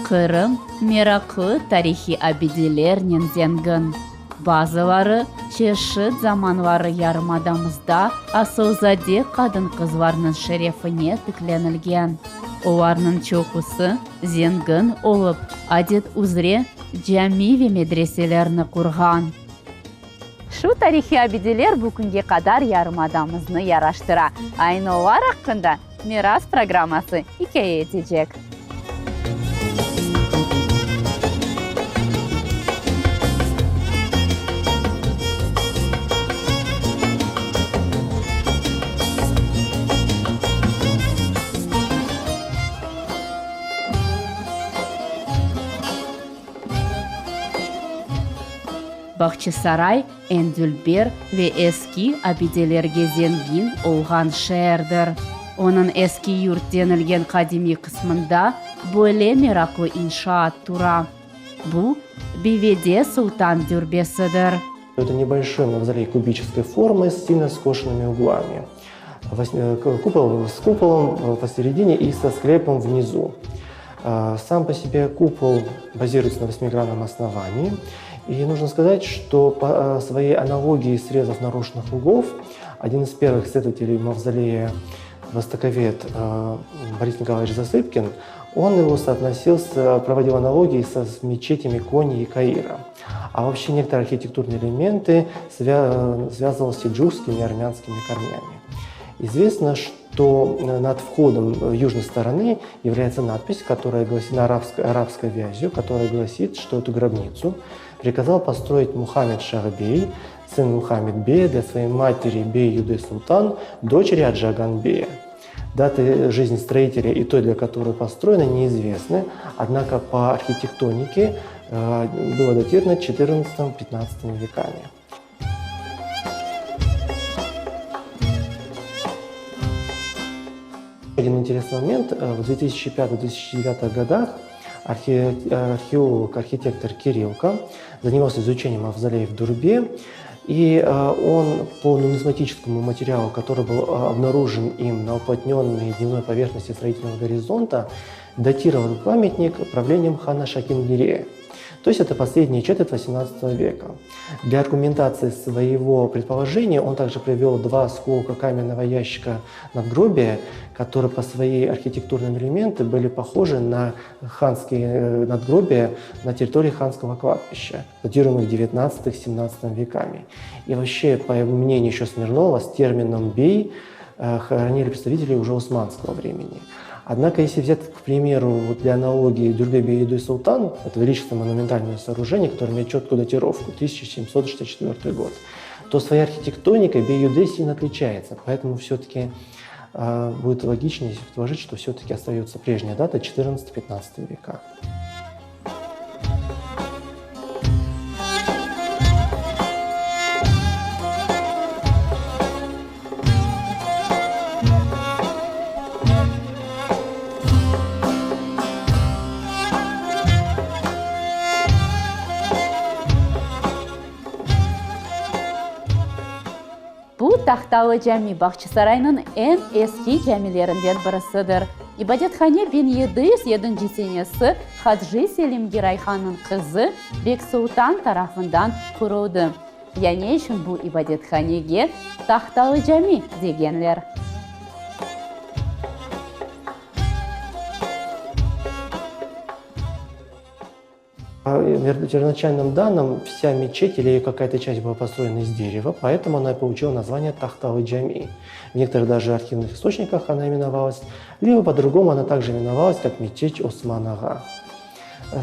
Qırım meraqlı tarihiy abidelernen zengin. Bazıları çeşit zamanları yarımadamızda asılzade qadın-qızlarnıñ şerefine tiklenilgen. Olarnıñ çoqusı zengin olıp, adet üzre cami ve medreselerni qurğan. Şu tarihiy abideler bu künge qadar yarımadamıznı yaraştıra. Aynı olar aqqında Miras programması ikâye etecek. Bağçasaray eñ dülber ve eski abidelerge zengin olğan şeerdir. Onıñ Eski Yurt denilgen qadimiy qısmında böyle meraqlı inşaat tura. Bu, Bivede Sultan dürbesidir. Это небольшой мавзолей кубической формы с сильно скошенными углами. Купол с куполом посередине и со склепом внизу. Сам по себе купол базируется на восьмигранном основании. И нужно сказать, что по своей аналогии срезов наружных углов один из первых исследователей мавзолея востоковед Борис Николаевич Засыпкин, он его соотносил, с, проводил аналогии со с мечетями Кони и Каира. А вообще некоторые архитектурные элементы свя связывал с сельджукскими и армянскими корнями. Известно, что над входом южной стороны является надпись, которая гласит на арабской, арабской вязью, которая гласит, что эту гробницу приказал построить Мухаммед Шахбей, сын Мухаммед Бея, для своей матери Бей Юды Султан, дочери Аджаган Бея. Даты жизни строителя и той, для которой построено, неизвестны, однако по архитектонике было датировано 14-15 веками. Один интересный момент. В 2005-2009 годах археолог, архитектор Кириллко занимался изучением мавзолея в Дурбе, и он по нумизматическому материалу, который был обнаружен им на уплотненной дневной поверхности строительного горизонта, датировал памятник правлением хана Шакингирея. То есть это последняя четверть XVIII века. Для аргументации своего предположения он также привел два осколка каменного ящика надгробия, которые по своей архитектурным элементам были похожи на ханские надгробия на территории ханского кладбища, датируемых 19-17 веками. И вообще, по мнению еще Смирнова, с термином «бей» хоронили представителей уже османского времени. Однако, если взять, к примеру, вот для аналогии Дюрбе Бей Султан, это величественное монументальное сооружение, которое имеет четкую датировку, 1764 год, то своей архитектоникой Бей-Юде сильно отличается. Поэтому все-таки э, будет логичнее предположить, что все-таки остается прежняя дата 14-15 века. Bu Tahtalı cami Bağçasaraynıñ eñ eski camilerinden birisidir. İbadethane 1707 senesi Hacı Selim Giray hannıñ qızı Bek Sultan tarafından quruldı. Ya ne içün bu ibadethanege Tahtalı cami degenler? По первоначальным данным, вся мечеть или ее какая-то часть была построена из дерева, поэтому она и получила название Тахталы Джами. В некоторых даже архивных источниках она именовалась, либо по-другому она также именовалась, как мечеть Осман-ага.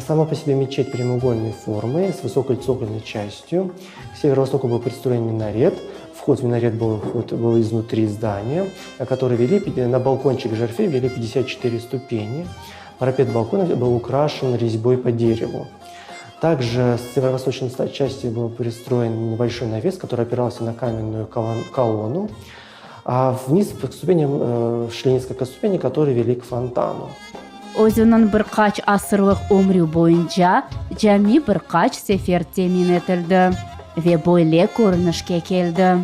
Сама по себе мечеть прямоугольной формы с высокой цокольной частью. К северо-востоку был пристроен минарет. Вход в минарет был, вход был изнутри здания, на который вели, на балкончик жерфе вели 54 ступени. Парапет балкона был украшен резьбой по дереву. Также с северо-восточной части был пристроен небольшой навес, который опирался на каменную колонну. А вниз по ступеням э, шли несколько ступеней, которые вели к фонтану. Özüniñ bir qaç asırlıq ömrü boyunca cami bir qaç sefer temin etildi ve böyle körünişke keldi.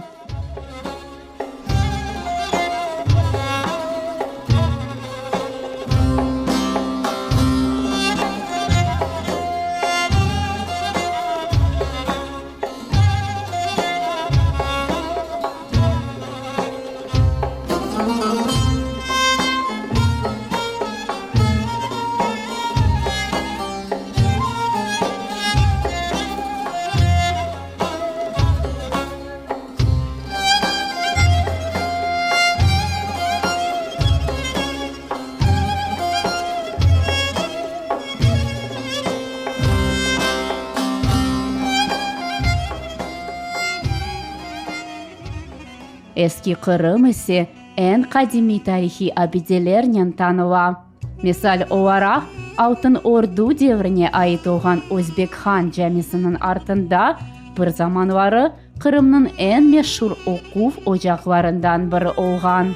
Eski Qırım ise eñ qadimiy tarihiy abidelernen tanıla. Misal olaraq, Altın Ordu devrine ait olğan Özbek Han camisiniñ artında bir zamanları Qırımnıñ eñ meşur oquv ocaqlarından biri olğan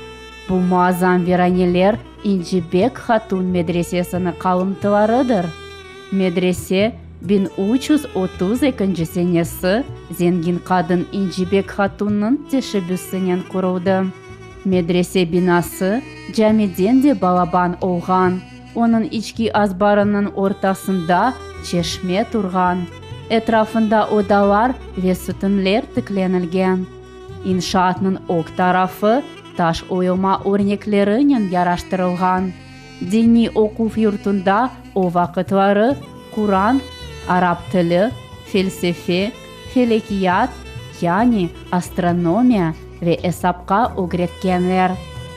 bu muazzam viraneler İncibek Hatun medresesiniñ qalımtılarıdır. Medrese 1330 ekinci senesi zengin qadın İncibek Hatunnıñ teşebbüsinen quruldı. Medrese binası camiden de balaban olğan, onıñ içki azbarınıñ ortasında çeşme turğan, etrafında odalar ve sütünler tiklenilgen. İnşaatnıñ ög tarafı taş oyulma örneklerinen yaraştırılğan. Diniy oquv yurtunda o vaqıtları Quran, arap tili, felsefe, felekiyat, yani astronomiya ve esapqa ögretkenler.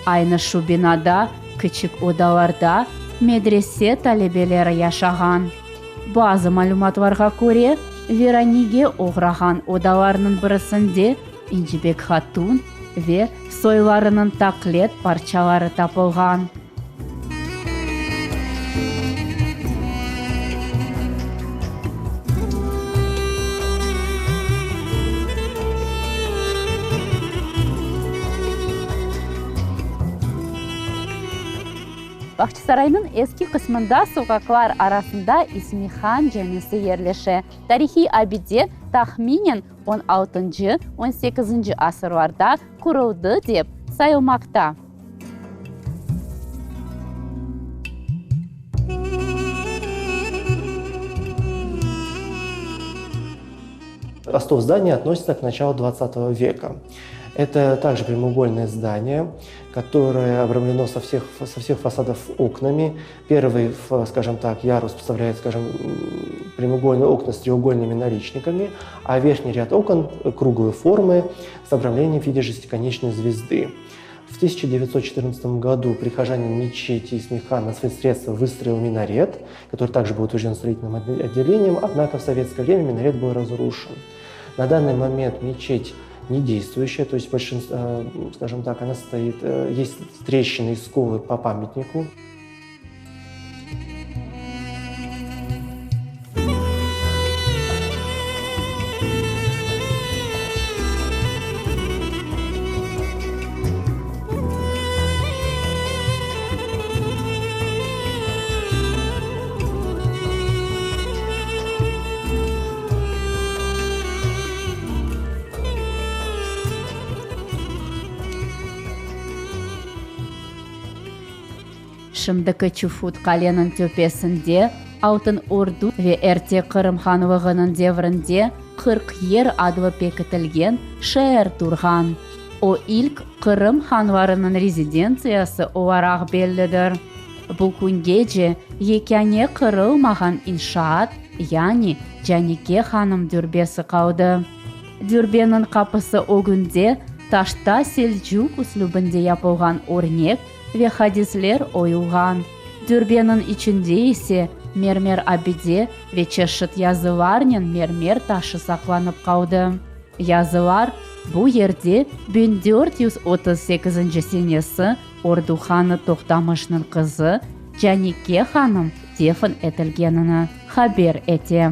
Aynı şu binada kiçik odalarda medrese talebeleri yaşağan. Bazı malümatlarğa köre, viranege oğrağan odalarnıñ birisinde İncibek Hatun ve soylarınıñ taqlet parçaları tapılğan. Bağçasaraynıñ eski qısmında soqaqlar arasında İsmihan camisi yerleşe. Tarihiy abide tahminen on altıncı, on sekizinci asırlarda quruldı dep sayılmaqta. Остов здания относится к началу двадцатого века. Это также прямоугольное здание, которое обрамлено со всех, со всех фасадов окнами. Первый, скажем так, ярус представляет, скажем, прямоугольные окна с треугольными наличниками, а верхний ряд окон круглой формы с обрамлением в виде шестиконечной звезды. В 1914 году прихожанин мечети Исмихан на свои средства выстроил минарет, который также был утвержден строительным отделением, однако в советское время минарет был разрушен. На данный момент мечеть не действующая, то есть большинство, э, скажем так, она стоит, э, есть трещины и сколы по памятнику. Şimdiki Çufut qaleniñ töpesinde Altın Ordu ve erte Qırım hanlığınıñ devrinde 40 Yer adlı pekitilgen şeer turğan. O ilk Qırım hanlarınıñ rezidentsiyası olaraq bellidir. Bu küngece yekâne qırılmağan inşaat, yani Canike hanım dürbesi qaldı. Dürbeniñ qapısı ögünde taşta selcuk üslübinde yapılğan örnek ve hadisler oyulğan. Dürbeniñ içinde ise mermer abide ve çeşit yazılarnen mermer taşı saqlanıp qaldı. Yazılar bu yerde 1438 senesi Ordu hanı Toqtamışnıñ qızı Canike hanım defn etilgenini haber ete.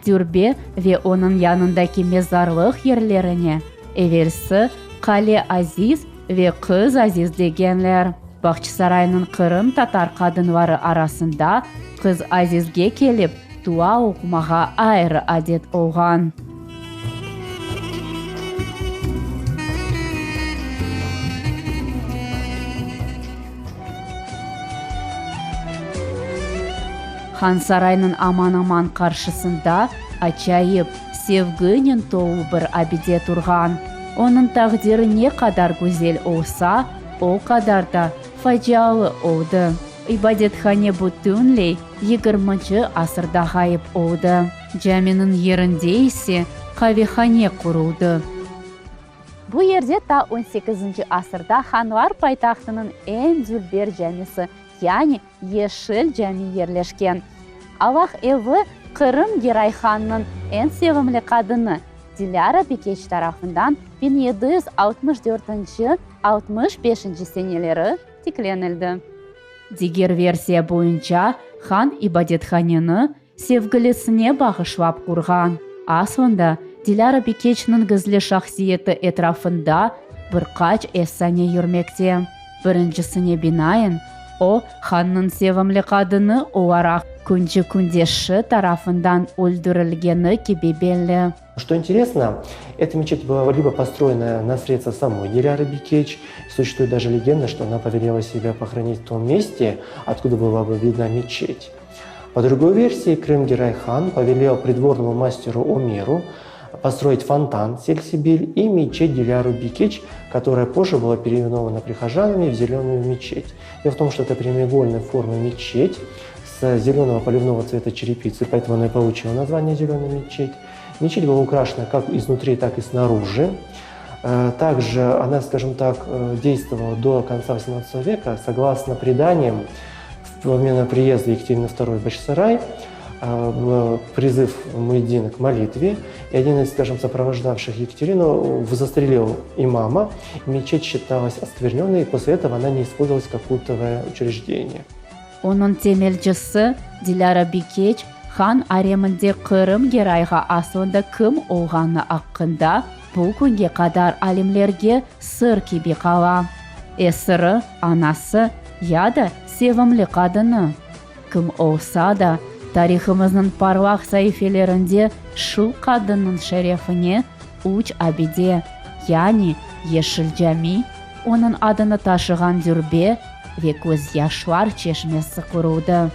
Dürbe ve onıñ yanındaki mezarlıq yerlerine evelsi Qale Aziz ve Qız Aziz degenler. Bağçasaraynıñ qırımtatar qadınları arasında Qız Azizge kelip dua oqumağa ayrı adet olğan. Hansaraynıñ aman-aman qarşısında acayip, sevginen tolu bir abide turğan. Onıñ taqdiri ne qadar güzel olsa, o qadar da facialı oldı. İbadethane bütünley yigirminci asırda ğayıp oldı. Caminiñ yerinde ise qavehane quruldı. Bu yerde ta on sekizinci asırda hanlar paytahtınıñ eñ dülber camisi, yani Yeşil cami yerleşken. Allah evi Qırım Geray hannıñ eñ sevimli qadını. Dilâra Bikeç tarafından 1764-nci, 65-nci seneleri tiklenildi. Diger versiya boyunca, han ibadethaneni sevgilisine bağışlap qurğan. Aslında, Dilâra Bikeçniñ gizli şahsiyeti etrafında bir qaç efsane yürmekte. Birincisine binaen, o, hannıñ sevimli qadını olaraq künci kündeşi tarafından öldürilgeni kibi belli. Что интересно, эта мечеть была либо построена на средства самой Диляры Бикеч, существует даже легенда, что она повелела себя похоронить в том месте, откуда была бы видна мечеть. По другой версии, Крым Герай-хан повелел придворному мастеру Омеру построить фонтан Сельсибиль и мечеть Диляру Бикеч, которая позже была переименована прихожанами в Зеленую мечеть. Дело в том, что это прямоугольная форма мечеть с зеленого поливного цвета черепицы, поэтому она и получила название «Зеленая мечеть». Мечеть была украшена как изнутри, так и снаружи. Э, также она, скажем так, э, действовала до конца XVIII века. Согласно преданиям, во время приезда Екатерины II в Бахчисарай э, был призыв муэдзина к молитве, и один из, скажем, сопровождавших Екатерину застрелил имама. Мечеть считалась оскверненной, и после этого она не использовалась как культовое учреждение. Onıñ temelcisi Dilâra Bikeç han areminde Qırım Gerayğa aslında kim olğanı aqqında bu künge qadar alimlerge sır kibi qala. Esiri, anası ya da sevimli qadını? Kim olsa da, tarihımıznıñ parlaq saifelerinde şu qadınnıñ şerefine üç abide, yani Yeşil cami, onıñ adını taşığan dürbe ve Közyaşlar çeşmesi quruldı.